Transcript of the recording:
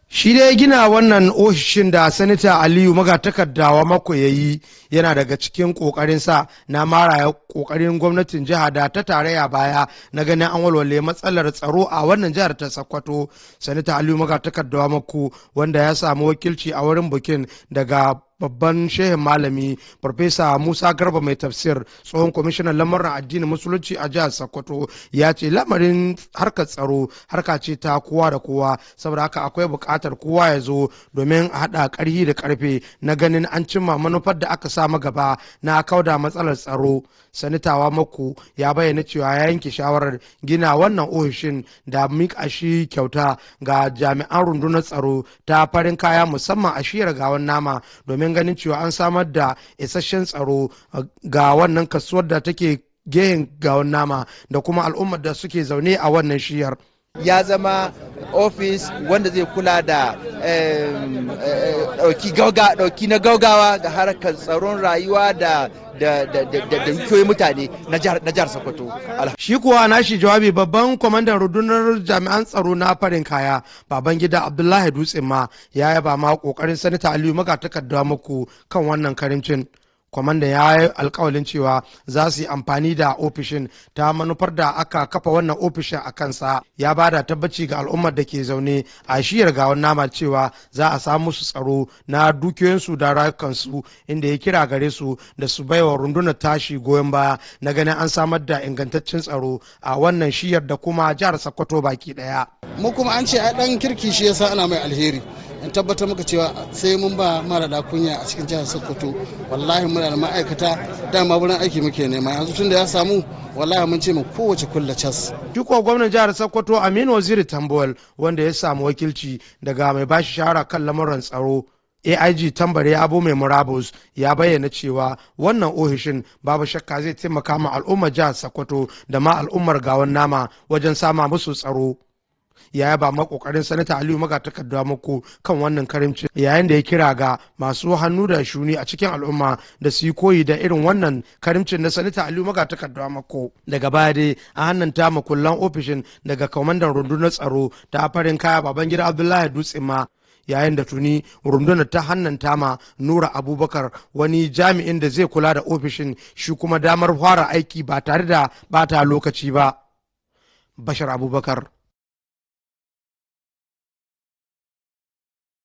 Shi dai gina wannan ofishin da Sanata Aliyu Magatakarda Wamakko ya yi yana daga cikin kokarinsa na mara kokarin gwamnatin jiha da ta tarayya baya na ganin an walwale matsalar tsaro a wannan jihar ta Sokoto. Sanata Aliyu Magatakarda Wamakko, wanda ya samu wakilci a wurin bikin daga babban shehin malami Farfesa Musa Garba Mai Tafsir, tsohon kwamishinan lamarin addinin Musulunci a jihar Sokoto, ya ce lamarin harkar tsaro harka ce ta kowa da kowa, saboda haka akwai buƙatar kowa ya zo domin a haɗa ƙarfi da ƙarfe na ganin an cimma manufar da aka sa gaba na kauda matsalar tsaro. Sanata Wamakko ya bayyana cewa ya yanke shawarar gina wannan ofishin da miƙa shi kyauta ga jami'an rundunar tsaro ta farin kaya, musamman a shiyar Gawon Nama, domin ganin cewa an samar da isasshen tsaro ga wannan kasuwar da take gehen Gawon Nama da kuma al'ummar da suke zaune a wannan shiyar. Ya zama ofis wanda zai kula da ɗauki na gaugawa ga harkar tsaron rayuwa da dukiyoyin mutane na jihar Sokoto. Shi kuwa nashi jawabi, babban kwamandan rundunar jami'an tsaro na farin kaya, Babangida Abdullahi Dutsinma, ya yaba ma kokarin Sanata Aliyu Magatakarda Wamakko kan wannan karimcin. Kwamandan ya yi alkawalin cewa za su yi amfani da ofishin ta manufar da aka kafa wannan ofishin a kansa. Ya ba da tabbaci ga al'ummar da ke zaune a shiyar Gawon Nama cewa za a samu su tsaro na dukiyoyinsu da rayukansu, inda ya kira gare su da su baiwa rundunar tashi goyon baya na ganin an samar da ingantaccen tsaro a wannan shiyar da kuma jihar Sokoto baki daya. Mu kuma an ce ai dan kirki shi yasa ana mai alheri. In tabbatar muka cewa sai mun ba mara da kunya a cikin jihar Sokoto. Wallahi muna da ma'aikata, dama wurin aiki muke nema, yanzu tunda ya samu, wallahi mun ce mu kowace kulla cas. Shi kuwa gwamnan jihar Sokoto, Aminu Waziri Tambuwal, wanda ya samu wakilci daga mai bashi shawara kan lamuran tsaro, AIG Tambari Abu Mai Murabus, ya bayyana cewa wannan ofishin babu shakka zai taimaka ma al'ummar jihar Sokoto da ma al'ummar Gawon Nama wajen sama musu tsaro. Ya yaba ma kokarin Sanata Aliyu Magatakarda Wamakko kan wannan karimci, yayin da ya kira ga masu hannu da shuni a cikin al'umma da su yi koyi da irin wannan karimcin na Sanata Aliyu Magatakarda Wamakko. Daga baya dai a hannunta makullan ofishin daga kwamandan rundunar tsaro ta farin kaya, Babangida Abdullahi Dutsinma, yayin da tuni rundunar ta hannanta ma Nura Abubakar, wani jami'in da zai kula da ofishin, shi kuma damar fara aiki ba tare da bata lokaci ba. Bashar Abubakar.